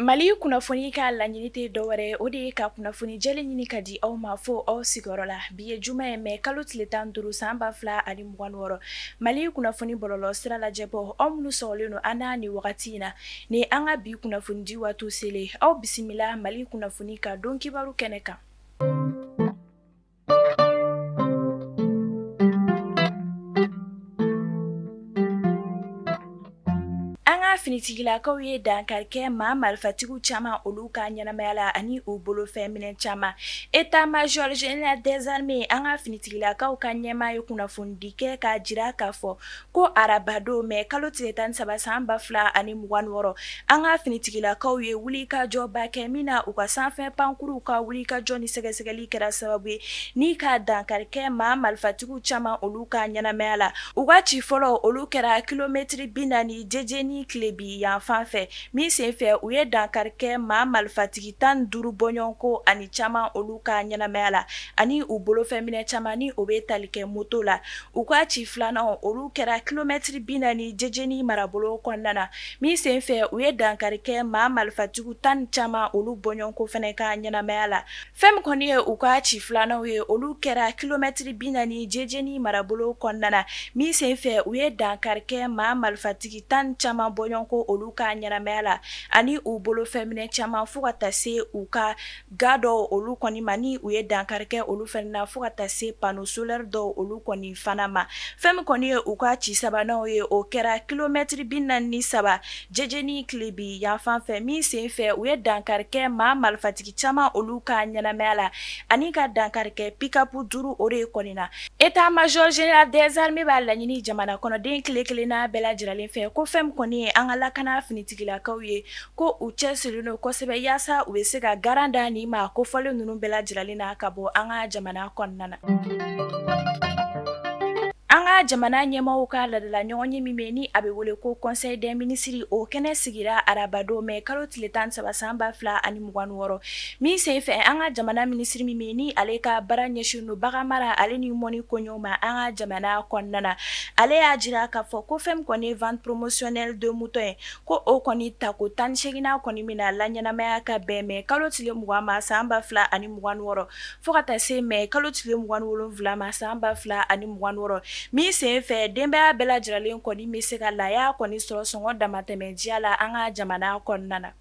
Mali kunnafoni ka laɲini tɛ dɔwɛrɛ ye, o de ye ka kunnafoni jɛlen ɲini ka di aw ma fo aw sigiyɔrɔ la. Bi ye juma ye, mɛ kalo tile 15 san 2026. Mali kunnafoni bɔlɔlɔ sira lajɛbɔ, aw minnu sɔgɔlen don an na nin wagati in na, ni an ka bi kunnafonidi waati selen, aw bisimila Mali kunnafoni ka don kibaru kɛnɛ kan. An ka finitigilakaw ye dankari kɛ maa marifatigiw caman olu ka ɲɛnamaya la ani u bolofɛn minɛn caman. État-major général des armées, an ka finitigilakaw ka ɲɛmaa ye kunnafonidi kɛ k'a jira k'a fɔ ko arabadon mɛ kalo tile 13 san 2026, an ka finitigilakaw ye wulikajɔba kɛ min na u ka sanfɛ pankuruw ka wulikajɔ ni sɛgɛsɛgɛli kɛra sababu ye ni ka dankari kɛ maa marifatigiw caman olu ka ɲɛnamaya la. U ka ci fɔlɔ olu kɛra kilomɛtiri 40 Jejeni tilebin yanfan fɛ, min senfɛ u ye dankari kɛ maa marifatigi 15 bɔɲɔgɔnko ani caman olu ka ɲɛnamaya la ani u bolofɛn minɛn caman ni o bɛ tali kɛ moto la. U ka ci filanan olu kɛra kilomɛtiri 40 Jejeni marabolo kɔnɔna na, min senfɛ u ye dankari kɛ maa marifatigiw tan ni caman olu bɔɲɔgɔnko fana ka ɲɛnamaya la. Fɛn min kɔni ye u ka ci filanan ye, olu kɛra kilomɛtiri 40 Jejeni marabolo kɔnɔna na, min senfɛ u ye dankari kɛ maa marifatigi tan ni caman bɔɲɔgɔnko olu ka ɲɛnamaya la ani u bolofɛn minɛn caman fo ka taa se u ka ga dɔw olu kɔni ma, ni u ye dankari kɛ olu fana na fo ka taa se panneau solaire dɔw olu kɔni fana ma. Fɛn min kɔni ye u ka ci sabanan ye, o kɛra kilomɛtiri 43 Jejeni tilebin yanfan fɛ, min senfɛ u ye dankari kɛ maa marifatigi caman olu ka ɲɛnamaya la ani ka dankari kɛ pick-up duuru o de kɔni na. État-major général des armées b'a laɲini jamana kɔnɔden kelen kelenna bɛɛ lajɛlen fɛ ko fɛn min kɔni ye an ka lakana finitigilakaw ye, ko u cɛsirilen don kosɛbɛ yaasa u bɛ se ka garan da nin maa kofɔlen ninnu bɛɛ lajɛlen na ka bɔ an ka jamana kɔnɔna na. An ka jamana ɲɛmaaw ka laadala ɲɔgɔnye min bɛ ni a bɛ wele ko conseil des ministres, o kɛnɛ sigira arabadon mɛ kalo tile 13 san 2026, min senfɛ an ka jamana minisiri min bɛ ni ale ka baara ɲɛsin don bagan mara ale ni mɔni koɲɛw ma an ka jamana kɔnɔna na, ale y'a jira k'a fɔ ko fɛn min kɔni ye vente promotionnelle de mouton ye, ko o kɔni tako 18nan kɔni bɛna laɲɛnamaya ka bɛn mɛ kalo tile 20 ma san 2026 fo ka taa se mɛ kalo tile 27 ma san 2026, min senfɛ denbaya bɛɛ lajɛlen kɔni bɛ se ka laya kɔni sɔrɔ sɔngɔ damatɛmɛ diya la an ka jamana kɔnɔna na.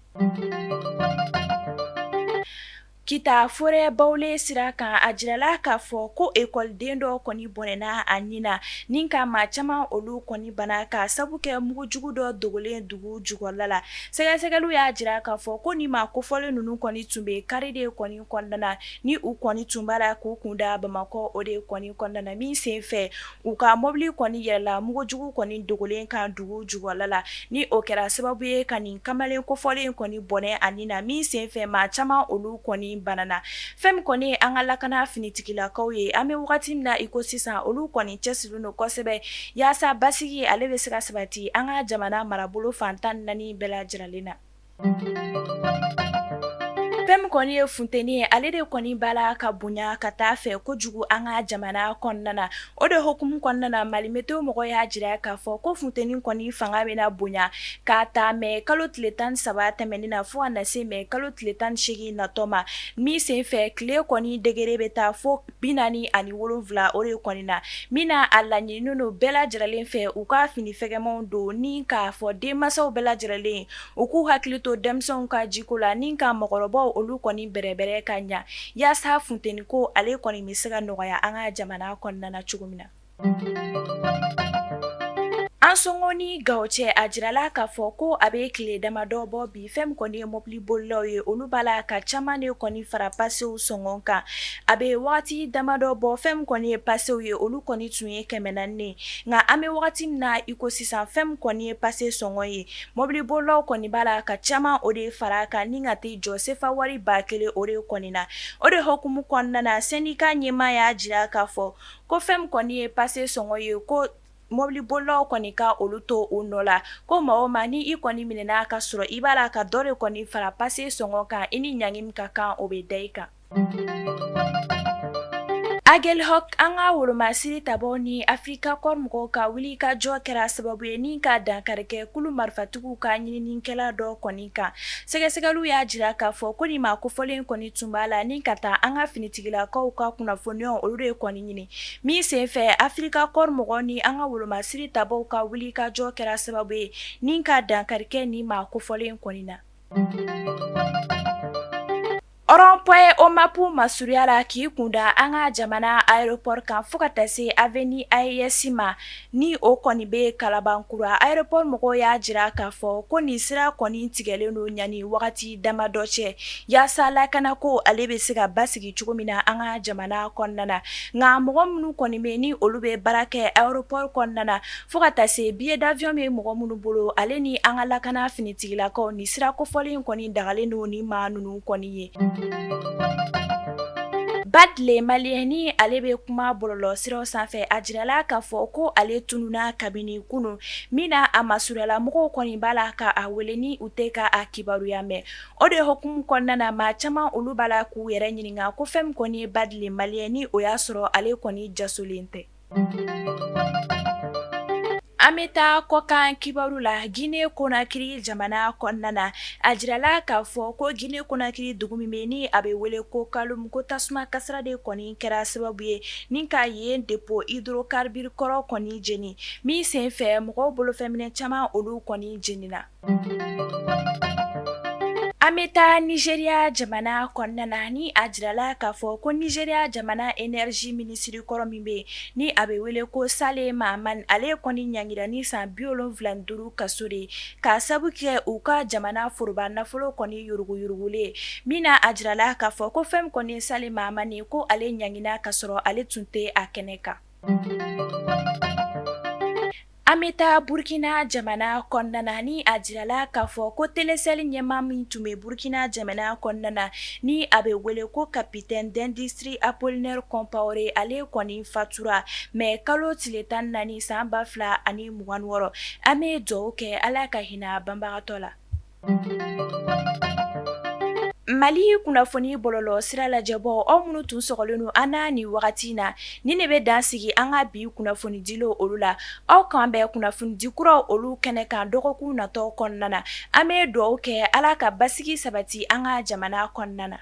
Kita forêt Bawule sira kan, a jirala k'a fɔ ko ekɔliden dɔ kɔni bɔnɛna a ni na ni ka maa caman olu kɔni bana ka sabu kɛ mugujugu dɔ dogolen dugu jukɔrɔla la. Sɛgɛsɛgɛliw y'a jira k'a fɔ ko ni maa kofɔlen ninnu kɔni tun bɛ kari de kɔni kɔnɔna na, ni u kɔni tun b'a la k'u kun da Bamakɔ o de kɔni kɔnɔna na, min senfɛ u ka mɔbili kɔni yɛlɛla mugujugu kɔni dogolen kan dugu jukɔrɔla la, ni o kɛra sababu ye ka nin kamalen kofɔlen kɔni bɔnɛ a ni na, min senfɛ maa caman olu kɔni banana. Fɛn min kɔni ye an ka lakana finitigilakaw ye, an bɛ wagati min na i ko sisan, olu kɔni cɛsirilen don kosɛbɛ yaasa basigi ale bɛ se ka sabati an ka jamana marabolo fan 14 bɛɛ lajɛlen na. Fɛn min kɔni ye funteni ye, ale de kɔni b'a la ka bonya ka taa fɛ kojugu an ka jamana kɔnɔna na. O de hukumu kɔnɔna na, Mali Météo mɔgɔw y'a jira k'a fɔ ko funteni kɔni fanga bɛna bonya k'a ta mɛ kalo tile 13 tɛmɛnen na fo ka na se mɛ kalo tile 18 natɔ ma, min senfɛ tile kɔni degré bɛ taa fo 47 o de kɔni na, min na a laɲininen don bɛɛ lajɛlen fɛ u ka fini fɛgɛmanw don, ni k'a fɔ denmansaw bɛɛ lajɛlen u k'u hakili to denmisɛnw ka jiko la ni ka mɔgɔkɔrɔbaw olu kɔni bɛrɛbɛrɛ ka ɲa yaasa funteni ko ale kɔni bɛ se ka nɔgɔya an ka jamana kɔnɔna na cogo min na. Ansongo ni Gawo cɛ, a jirala k'a fɔ ko a bɛ tile damadɔ bɔ bi, fɛn min kɔni ye mobili bolilaw ye, olu b'a la ka caman de kɔni fara pasew sɔngɔ kan. A bɛ wagati damadɔ bɔ, fɛn min kɔni ye pasew ye, olu kɔni tun ye 400 ye, nka an bɛ wagati min na i ko sisan, fɛn min kɔni ye pase sɔngɔ ye, Mobilibolilaw kɔni b'a la ka caman o de fara a kan ni ka t'i jɔ sefa wari 1000 o de kɔni na. O de hukumu kɔnɔna na, sɛndika ɲɛmaa y'a jira k'a fɔ ko fɛn min kɔni ye pase sɔngɔ ye, ko mobilibolilaw kɔni ka olu to u nɔ la, ko maa o maa ni i kɔni minɛna ka sɔrɔ i b'a la ka dɔ de kɔni fara pase sɔngɔ kan, i ni ɲangi min ka kan o bɛ da i kan. Aguelhok an ka wolomasiri tabaw ni Africa Corps mɔgɔw ka wuli ka jɔ kɛra sababu ye ni ka dankari kɛ kulu marifatigiw ka ɲininikɛla dɔ kɔni kan. Sɛgɛsɛgɛliw y'a jira k'a fɔ ko nin maa kofɔlen kɔni tun b'a la ni ka taa an ka finitigilakaw ka kunnafoniyaw olu de kɔni ɲini. Min senfɛ Africa Corps mɔgɔw ni an ka wolomasiri tabaw ka wuli ka jɔ kɛra sababu ye ni ka dankari kɛ nin maa kofɔlen kɔni na. Rond-point OMAP masurunya la k'i kunda an ka jamana aéroport kan fo ka taa se avenue AES ma ni o kɔni bɛ Kalabankura aéroport mɔgɔw y'a jira k'a fɔ ko nin sira kɔni tigɛlen don yanni wagati damadɔ cɛ yaasa lakanako ale bɛ se ka basigi cogo min na an ka jamana kɔnɔna na. Nka mɔgɔ minnu kɔni bɛ ni olu bɛ baara kɛ aéroport kɔnɔna na fo ka taa se billet d'avion bɛ mɔgɔ minnu bolo ale ni an ka lakana finitigilakaw ni sira kofɔlen kɔni dagalen don ni maa ninnu kɔni ye. Bad le Malien ni ale bɛ kuma bɔlɔlɔ siraw sanfɛ a jirala k'a fɔ ko ale tununna kabini kunun min na a masurunyala mɔgɔw kɔni b'a la ka a wele ni u tɛ ka a kibaruya mɛn. O de hukumu kɔnɔna na maa caman olu b'a la k'u yɛrɛ ɲininka ko fɛn min kɔni ye Bad le Malien ni o y'a sɔrɔ ale kɔni jasolen tɛ. An bɛ taa kɔkan kibaru la Guinée Conakry jamana kɔnɔna na a jirala k'a fɔ ko Guinée Conakry dugu min bɛ ni a bɛ wele ko Kaloum ko tasuma kasara de kɔni kɛra sababu ye ni ka yen dépôt hydrocarbure kɔrɔ kɔni jeni min senfɛ mɔgɔw bolofɛnminɛ caman olu kɔni jenina. An bɛ taa Nigeria jamana kɔnɔna na ni a jirala k'a fɔ ko Nigeria jamana énergie minisiri kɔrɔ min bɛ yen ni a bɛ wele ko Saleh Mahaman ale kɔni ɲangira ni san 75 kaso de ye k'a sabu kɛ u ka jamana foroba nafolo kɔni yuruguyurugulen min na a jirala k'a fɔ ko fɛn min kɔni ye Saleh Mahaman ye ko ale ɲangina ka sɔrɔ ale tun tɛ a kɛnɛ kan. An bɛ taa Burkina jamana kɔnɔna na ni a jirala k'a fɔ ko Telecel ɲɛmaa min tun bɛ Burkina jamana kɔnɔna na ni a bɛ wele ko capitaine d'industrie Apollinaire Compaoré ale kɔni fatura mai kalo tile 14 san 2026. An bɛ dugawu kɛ Ala ka hinɛ banbagatɔ la. Mali kunnafoni bɔlɔlɔ sira lajɛbɔ aw minnu tun sɔgɔlen don an na nin wagati in na nin de bɛ dan sigi an ka bi kunnafoni dilenw olu la. Aw k'an bɛn kunnafonidi kuraw olu kɛnɛ kan dɔgɔkun natɔ kɔnɔna na. An bɛ dugawu kɛ Ala ka basigi sabati an ka jamana kɔnɔna na.